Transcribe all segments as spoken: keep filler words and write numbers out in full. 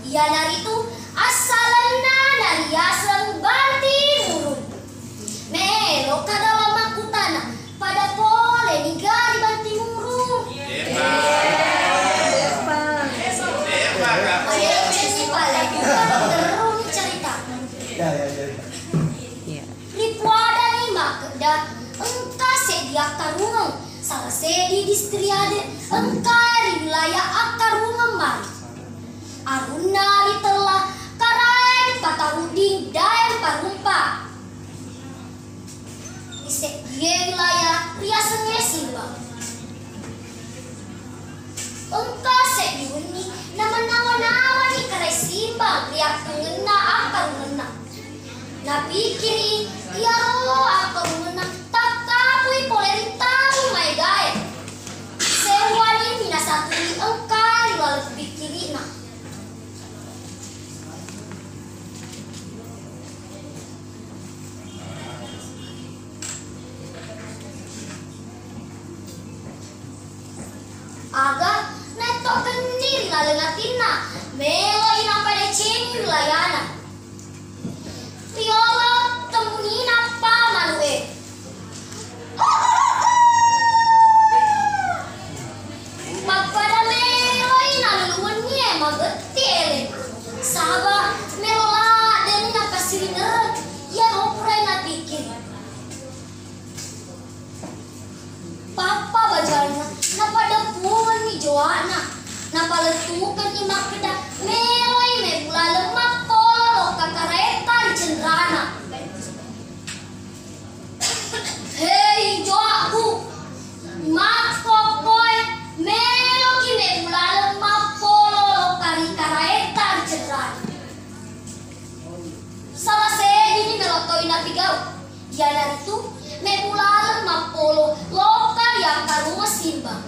Iyanaritu assalenna nariaseng Bantimurung. Melo kada makkutana, pada pole niga ri Bantimurung? De'pa. De'pa. De'pa, Kak. Madecenni pale, terruni carita. Ya, ya, ya. Iya. Ripuadani makkeda engka seddi akkarungeng, sala seddi distri ade engka ri wilayah akkarungeng mari. Arunna ritella Karaeng Patarudding Daeng Parumpa. Ri seddie wilayah riasengnge Simbang. Engka seddi wenni namanawa-nawani Karaeng Simbang ri akkungenna akkarungenna. Napikkiri iyaro akkarungenna takkapui pole ri tau maegae. Seuwani minasa tuli engka ri laleng pikkirina. Aga naettokenni ri laleng atinna, meloi napadecengi wilayana. Riolo temmunina pa manu'e. Mappada meloi naluluwennie magetti ele, saba melo ladde'ni napasiringereng iyaro purae napikkiri. Pappa bajanna napadeppungenni joana, napalettukenni makkeda meloi mebbu laleng mappolo lokka karaetta ri cenrana. Hei joakku, makkokkoe, meloki mebbu laleng mappolo lokka ri karaetta ri cenrana. Sala sedini melo toi napigau, iyanaritu mebbu laleng mappolo lokka ri akkarungeng Simbang.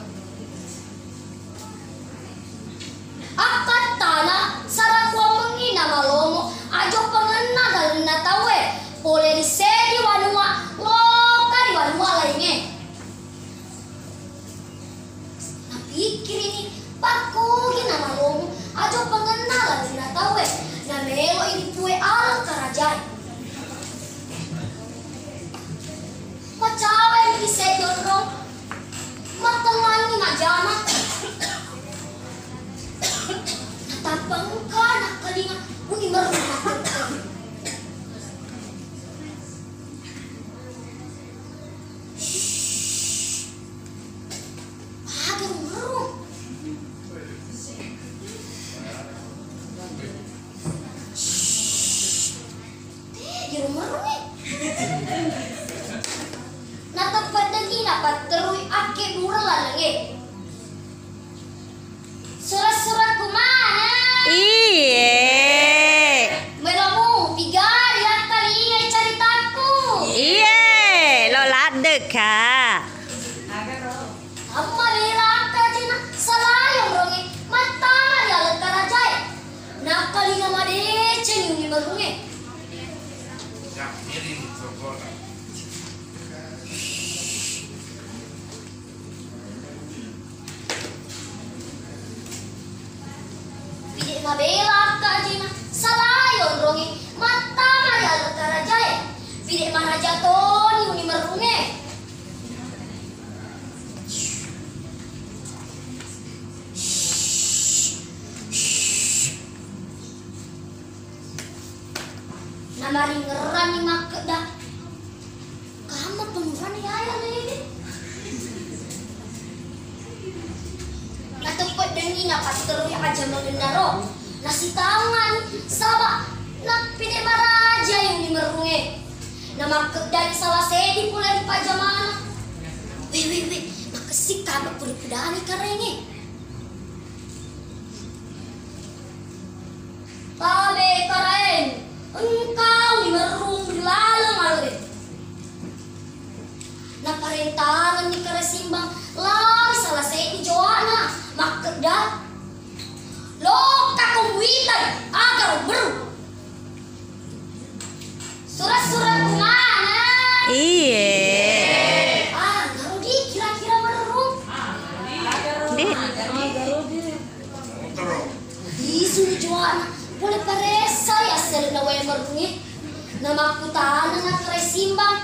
Akkattana sarakuammengngi namalomo ajoppangenna lalenna tauwe pole ri seddi wanua lokka ri wanua laingnge. Napikkirini pakkugi namalomo ajoppangenna lalenna tauwe nameloi ripue aleng karajae. Macawai ri seddi onrong, mattengnganni majjama. Natappa engka nakkalinga bunyi merru makkeda, "Shh, aga merru? Shh." Tegi ro merrungnge. Nateppeddeki napatterui akkebbura lalenge. Sura-surakku mana? Iye. Melomu pigari akkalingai caritakku. Iye, lo laddeka. Amma bela akkajena salai onrongnge mattama ri laleng karajae. Nakkalinga madecengi uni merrungnge. Pide mabela akkajena salai onrongnge mattama ri laleng karajae. Pide maraja toni uni merrungnge. Namaringerranni makkeda, "Kamma pengurani aya lele?" Nateppeddengni napatterui aja magennaro. Nasitaungani saba nappide marajai uni merrungnge. Namakkeddani sala seddi pole ri pajamana, "We, we, we, makessing kaba pura pudani Karaenge." Tabe Karaeng, engka uni merrung ri laleng aloe. Naparentangenni Karaeng Simbang lao ri sala seddi joana makkeda, "Lokka ko muitai aga ro berru." Sura-sura kumana? Iye. Ah, Garudi kira-kira merru. Di. Di Sulu joana pole paressai assalena wae merrungnge. Namakkutana Nakkarai Simbang,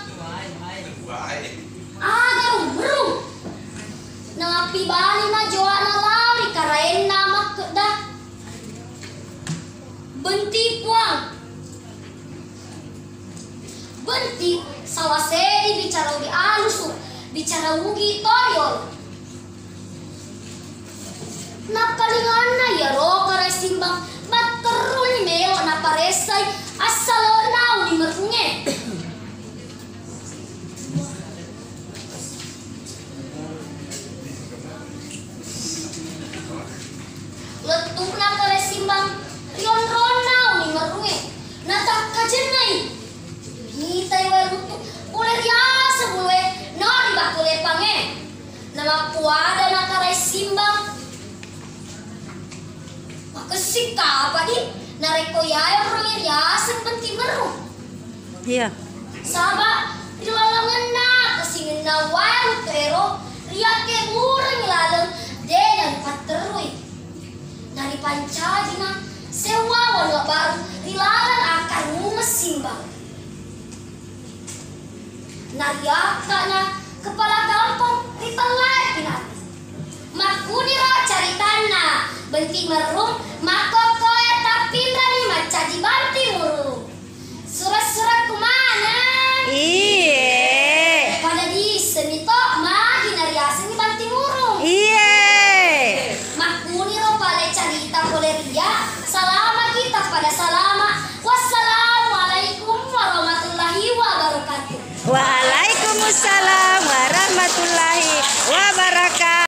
"Aga ro merrung?" Namappibalina joana lao ri karaenna makkeda, "Benti, Puang. Benti, sala seddi bicara ugi alusu, bicara ugi toyol." Nappalinganna iyaro Karae Simbang matterruni melo naparessai assalena uni merrungnge. Lettu'na Karae Simbang ri onronna uni merrungnge, natakkajennai. Mitai wae ruttu pole riaseng ulue no ri batu lepangnge. Namappuadana Karae Simbang, "Makessing kapadi narekko iyae onrongnge riaseng Benti Merrung?" Iya. Saba ri lalengenna kessingenna wae ruttu ero riakkeburengngi laleng de naripatterrui. Naripancajina sewwa wanua baru ri laleng akkarumeng Simbang. Nariakkana kepala kampong ritellae pinati. Makkuniro caritanna Benti Merrung makkokkoe tappinrani mancaji Banti Murung. Sura-surakku maneng. Iye. Pada diissenni to magi nariasengngi Banti Murung. Iye. Makkuniro pale carita pole ria, salama kita pada salama. Wassalamualaikum warahmatullahi wabarakatuh. Waalaikumsalam warahmatullahi wabarakatuh.